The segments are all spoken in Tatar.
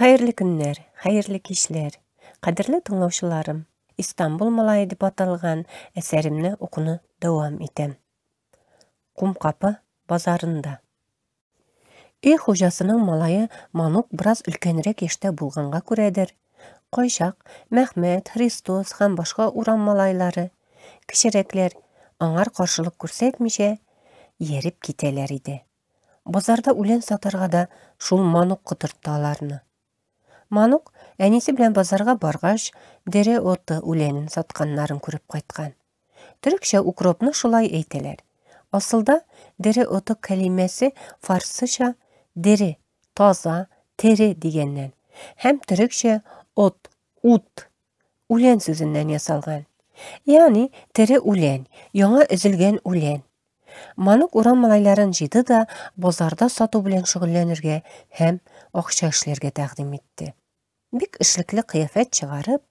Хәерле көннәр, хәерле кичләр, кадерле тыңлаучыларым. Истанбул малае дип аталган әсәремне укуны дәвам итәм. Кумкапы базарында. Өй хуҗасының малае Манук бераз өлкәнрәк яшьтә булганга күрәдер, кайчак Мәхмәт, Христос һәм башка урам малайлары, кечерәкләр, аңар каршылык күрсәтмичә, ияреп китәләр иде. Базарда үлән сатарга да шул Манук котыртты аларны. Манук, әнисе белән базарга баргач, дере оты үләнен сатканнарын күреп кайткан. Төрекчә укропны шулай әйтәләр. Асылда дере оты кәлимәсе фарсыча дере, таза, тере дигәннән һәм төрекчә от, ут, үлән сүзеннән ясалган. Ягъни тере үлән, яңа өзелгән үлән. Манук урам малайларын җыйды да базарда сату белән шөгыльләнергә һәм акча эшләргә тәкъдим итте. Бик эшлекле кыяфәт чыгарып,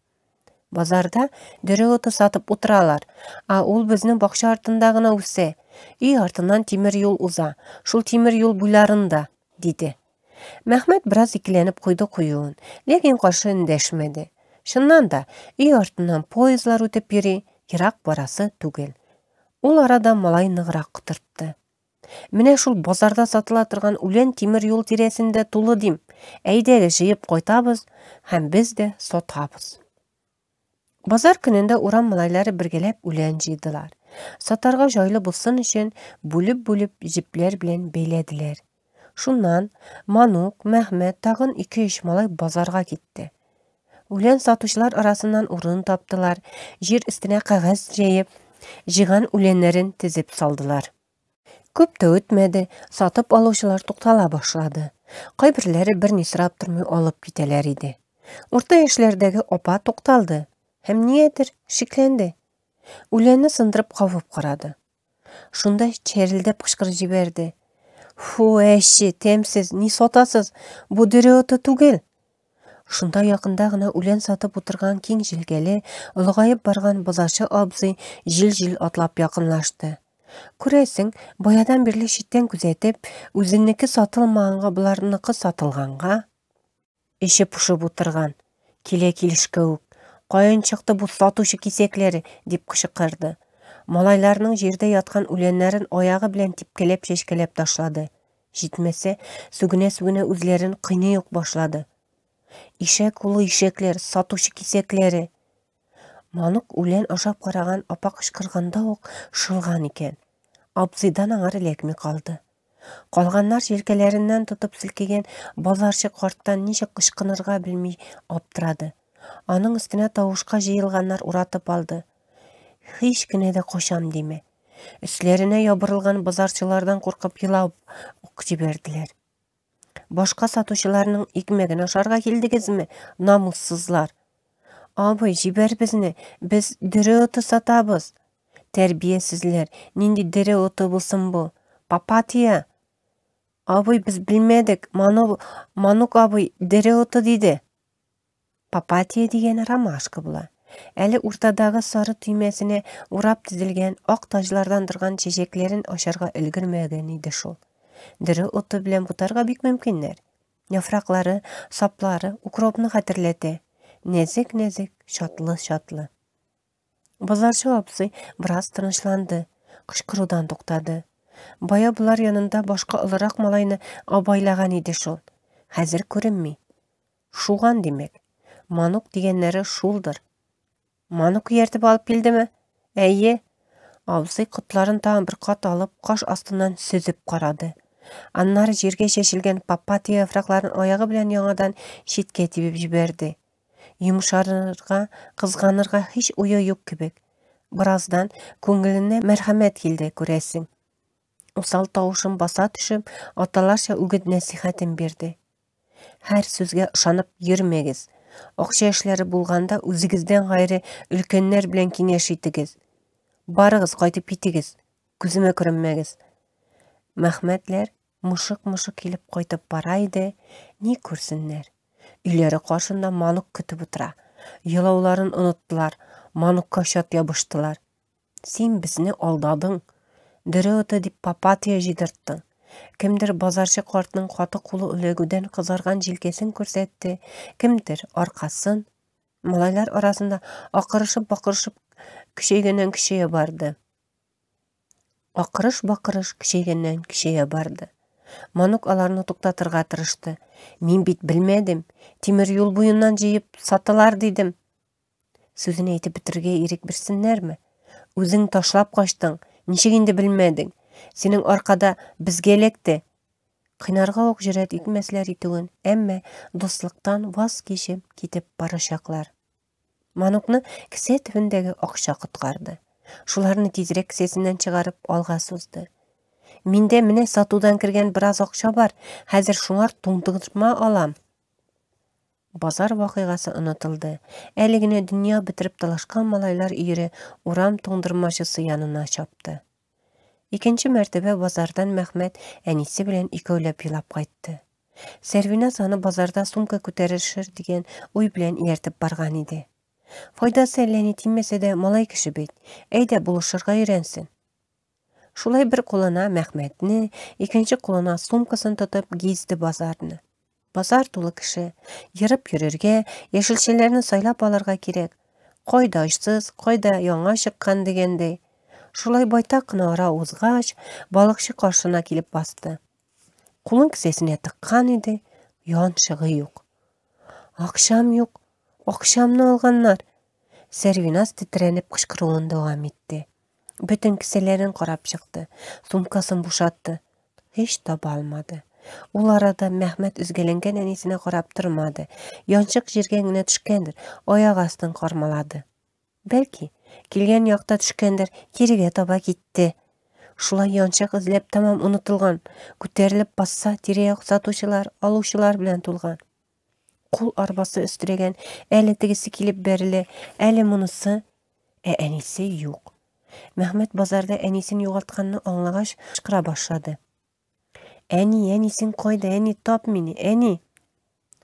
базарда дөре оты сатып утыралар, ә ул безнең бакча артында гына үсә. Өй артыннан тимер юл уза, шул тимер юл буйларында, диде. Мәхмәт бераз икеләнеп куйды куюын, ләкин каршы эндәшмәде. Чыннан да, өй артыннан поездлар үтеп йөри, ерак барасы түгел. Ул арада малай ныграк котыртты. Менә шул базарда сатыла торган үлән тимер юл тирәсендә тулы дим. Әйдәгез, җыеп кайтабыз һәм без дә сатабыз. Базар көнендә урам малайлары бергәләп үлән җыйдылар. Сатарга җайлы булсын өчен бүлеп-бүлеп җепләр белән бәйләделәр. Шуннан Манук, Мәхмәт, тагын ике-өч малай базарга китте. Үлән сатучылар арасыннан урын таптылар, җир өстенә кәгазь җәеп, җыйган үләннәрен тезеп салдылар. Күп тә үтмәде, сатып алучылар туктала башлады. Кайберләре берни сорап тормый алып китәләр иде. Урта яшьләрдәге апа тукталды һәм нигәдер шикләнде. Үләнне сындырып кабып карады. Шунда чәрелдәп кычкырып җибәрде. Фу, әче, тәмсез, ни сатасыз? Бу дөре оты түгел. Шунда якында гына үлән сатып утырган киң җилкәле, олыгаеп барган базарчы абзый җил-җил атлап якынлашты. Күрәсең, баядан бирле читтән күзәтеп, үзенеке сатылмаганга боларныкы сатылганга, Эче пошып утырган. Килә килешкә үк. Каян чыкты бу сатучы кисәкләре? дип кычкырды. Малайларның җирдә яткан үләннәрен аягы белән типкәләп-чәчкәләп ташлады. Җитмәсә, сүгенә-сүгенә үзләрен кыйный ук башлады. Ишәк улы ишәкләр, сатучы кисәкләре! Манук үлән ашап караган апа кычкырганда ук шылган икән. Абзыйдан аңар эләкми калды. Калганнар җилкәләреннән тотып селкегән базарчы карттан ничек ычкынырга белми аптырады. Аның өстенә тавышка җыелганнар уратып алды. Һич кенә дә качам димә. Өсләренә ябырылган базарчылардан куркып елап ук җибәрделәр. Башка сатучыларның икмәген ашарга килдегезме, намуссызлар? Абый, җибәр безне, без дөре оты сатабыз. Тәрбиясезләр, нинди дөре оты булсын бу? Папатия! Абый, без белмәдек, Ману, Манук абый дөре оты диде. Папатия дигәне ромашка була. Әле уртадагы сары төймәсенә урап тезелгән ак таҗлардан торган чәчәкләрен ачарга өлгермәгән иде шул. Дөрө оты белән бутарга бик мөмкиннәр. Яфраклары, саплары укропны хәтерләтә. Нәзек-нәзек, чатлы-чатлы. Базарчы абзый бераз тынычланды, кычкырудан туктады. Бая болар янында башка олырак малайны абайлаган иде шул. Хәзер күренми. Шуган, димәк. Манук дигәннәре шулдыр. Манук ияртеп алып килдеме? Әйе. Абзый котларын тагын бер кат алып, каш астыннан сөзеп карады. Аннары җиргә чәчелгән папатия яфракларын аягы белән яңадан читкә тибеп җибәрде. Йомшарырга, кызганырга һич уе юк кебек. Бераздан күңеленә мәрхәмәт килде, күрәсең. Усал тавышын баса төшеп, аталарча үгет-нәсихәтен бирде. Һәр сүзгә ышанып йөрмәгез. Акча эшләре булганда үзегездән гайре өлкәннәр белән киңәш итегез. Барыгыз, кайтып китегез. Күземә күренмәгез. Мәхмәтләр мышык-мышык килеп кайтып бара иде, ни күрсеннәр. Өйләре каршында Манук көтеп утыра. Елауларын оныттылар, Манукка чат ябыштылар. Син безне алдадың. Дөре оты дип папатия җыйдырттың. Кемдер базарчы картның каты кулы эләгүдән кызарган җилкәсен күрсәтте, кемдер аркасын. Малайлар арасында акырышып-бакырышып көчәйгәннән көчәя барды. Акырыш-бакырыш көчәйгәннән көчәя барды. Манук аларны туктатырга тырышты. Мин бит белмәдем. Тимер юл буеннан җыеп сатылар дидем. Сүзен әйтеп бетерергә ирек бирсеннәрме? Үзең ташлап качтың, ничек инде белмәдең? Синең аркада безгә эләкте. Кыйнарга ук җөрьәт итмәсләр итүен, әмма дуслыктан ваз кичеп китеп барачаклар. Манукны кесә төбендәге акча коткарды. Шуларны тизрәк кесәсеннән чыгарып алга сузды. Миндә менә сатудан кергән бераз акча бар, хәзер шуңар туңдырма алам. Базар вакыйгасы онытылды. Әле генә дөнья бетереп талашкан малайлар өере урам туңдырмачысы янына чапты. Икенче мәртәбә базардан Мәхмәт әнисе белән икәүләп елап кайтты. Сәрвиназ аны базарда сумка күтәрешер дигән уй белән ияртеп барган иде. Файдасы әллә ни тимәсә дә, малай кеше бит, әйдә булышырга өйрәнсен. Шулай бер кулына Мәхмәтне, икенче кулына сумкасын тотып гизде базарны. Базар тулы кеше. Ерып йөрергә, яшелчәләрне сайлап алырга кирәк. Кайда очсыз, кайда яңа чыккан дигәндәй. Шулай байтак кына ара узгач, балыкчы каршына килеп басты. Кулын кесәсенә тыккан иде, янчыгы юк. Акчам юк, акчамны алганнар. Сәрвиназ тетрәнеп кычкыруын дәвам итте. Бөтен кесәләрен карап чыкты, сумкасын бушатты. Һич таба алмады. Ул арада Мәхмәт өзгәләнгән әнисенә карап тормады. Янчык җиргә генә төшкәндер, аяк астын кармалады. Бәлки, килгән якта төшкәндер, кирегә таба китте. Шулай янчык эзләп тәмам онытылган. Күтәрелеп басса, тирә-як сатучылар, алучылар белән тулган. Кул арбасы өстерәгән, әле тегесе килеп бәрелә, әле монысы. Ә әнисе юк. Мәхмәт базарда әнисен югалтканны аңлагач, кычкыра башлады. Әни, әни, син кайда? Әни, тап мине, әни!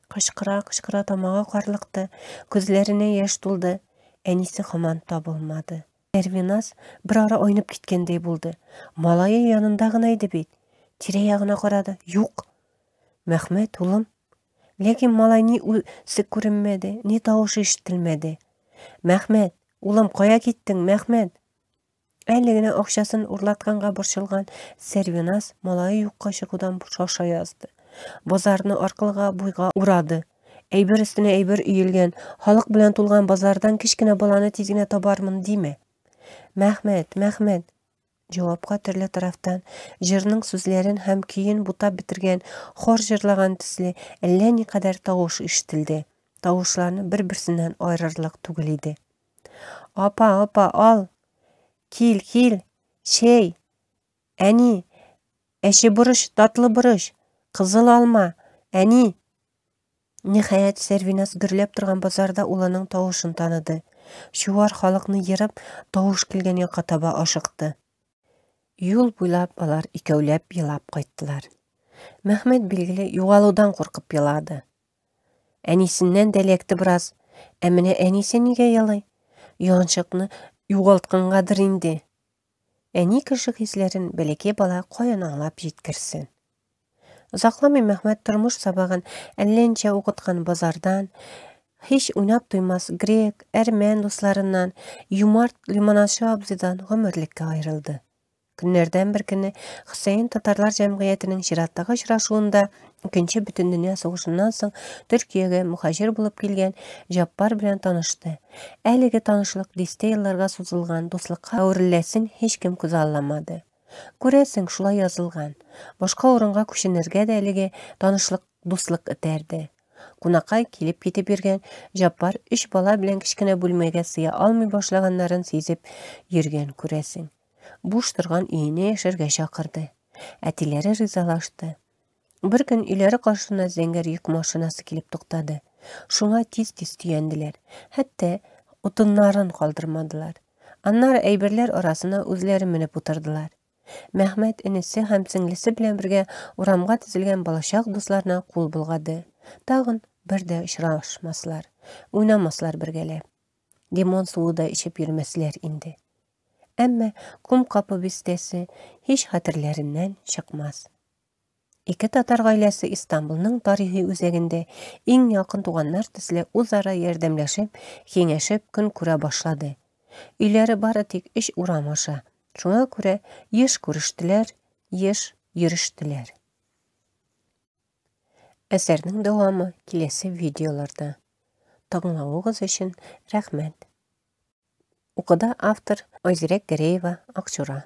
Кычкыра, кычкыра тамагы карлыкты, күзләренә яшь тулды. Әнисе һаман табылмады. Әрвиназ бер ара айнып киткәндәй булды. Малае янында гына иде бит. Тирә-ягына карады. Юк. Мәхмәт, улым. Ләкин малай ни үзе күренмәде, ни тавышы ишетелмәде. Мәхмәт, улым, кая киттең, Мәхмәт? Әле генә акчасын урлатканга борчылган Сәрвиназ малае юкка чыгудан шаша язды. Базарны аркылыга буйга урады. Әйбер өстенә әйбер өелгән, халык белән тулган базардан кечкенә баланы тиз генә табармын димә. Мәхмәт, Мәхмәт, Җавапка төрле тарафтан җырның сүзләрен һәм көен бутап бетергән хор җырлаган төсле әллә никадәр тавыш ишетелде. Тавышларны бер-берсеннән аерырлык түгел иде. Апа, апа, ал! Кил, кил! Чәй! Әни! Әче борыч, татлы борыч! Кызыл алма! Әни! Ниһаять, Сәрвиназ гөрләп торган базарда улының тавышын таныды. Чуар халыкны ерып, тавыш килгән якка таба ашыкты. Юл буйлап алар икәүләп елап кайттылар. Мәхмәт, билгеле, югалудан куркып елады. Әнисеннән дә эләкте бераз. Ә менә әнисе нигә елый? Янчыкны югалткангадыр инде. Әни кеше хисләрен бәләкәй бала каян аңлап җиткерсен? Озакламый Мәхмәт тормыш сабагын әллә ничә укыткан базардан, һич уйнап туймас грек, әрмән дусларыннан, юмарт лимонадчы абзыйдан гомерлеккә аерылды. Көннәрдән бер көнне Хөсәен татарлар җәмгыятенең чираттагы очрашуында Икенче бөтендөнья сугышыннан соң Төркиягә мөхаҗир булып килгән Җаппар белән танышты. Әлеге танышлык дистә елларга сузылган дуслыкка әвереләсен һичкем күзалламады. Күрәсең, шулай язылган. Башка урынга күченергә дә әлеге танышлык, дуслык этәрде. Кунакка килеп-китеп йөргән Җаппар өч бала белән кечкенә бүлмәгә сыя алмый башлаганнарын сизеп йөргән, күрәсең. Буш торган өенә яшәргә чакырды. Әтиләре ризалашты. Бер көн өйләре каршына зәңгәр йөк машинасы килеп туктады. Шуңа тиз-тиз төянделәр. Хәтта утыннарын калдырмадылар. Аннары әйберләр арасына үзләре менеп утырдылар. Мәхмәт энесе һәм сеңлесе белән бергә урамга тезелгән балачак дусларына кул болгады. Тагын бер дә очрашмаслар, уйнамаслар бергәләп. Лимон суы да эчеп йөрмәсләр инде. Әмма Кум-Капы бистәсе һич хәтерләреннән чыкмас. Ике татар гаиләсе Истанбулның тарихи үзәгендә иң якын туганнар төсле үзара ярдәмләшеп, киңәшеп көн күрә башлады. Өйләре бары тик өч урам аша. Шуңа күрә еш күрештеләр, еш йөрештеләр. Әсәрнең дәвамы киләсе видеоларда. Тыңлавыгыз өчен рәхмәт. Укыды автор Айзирәк Гәрәева, Акчура.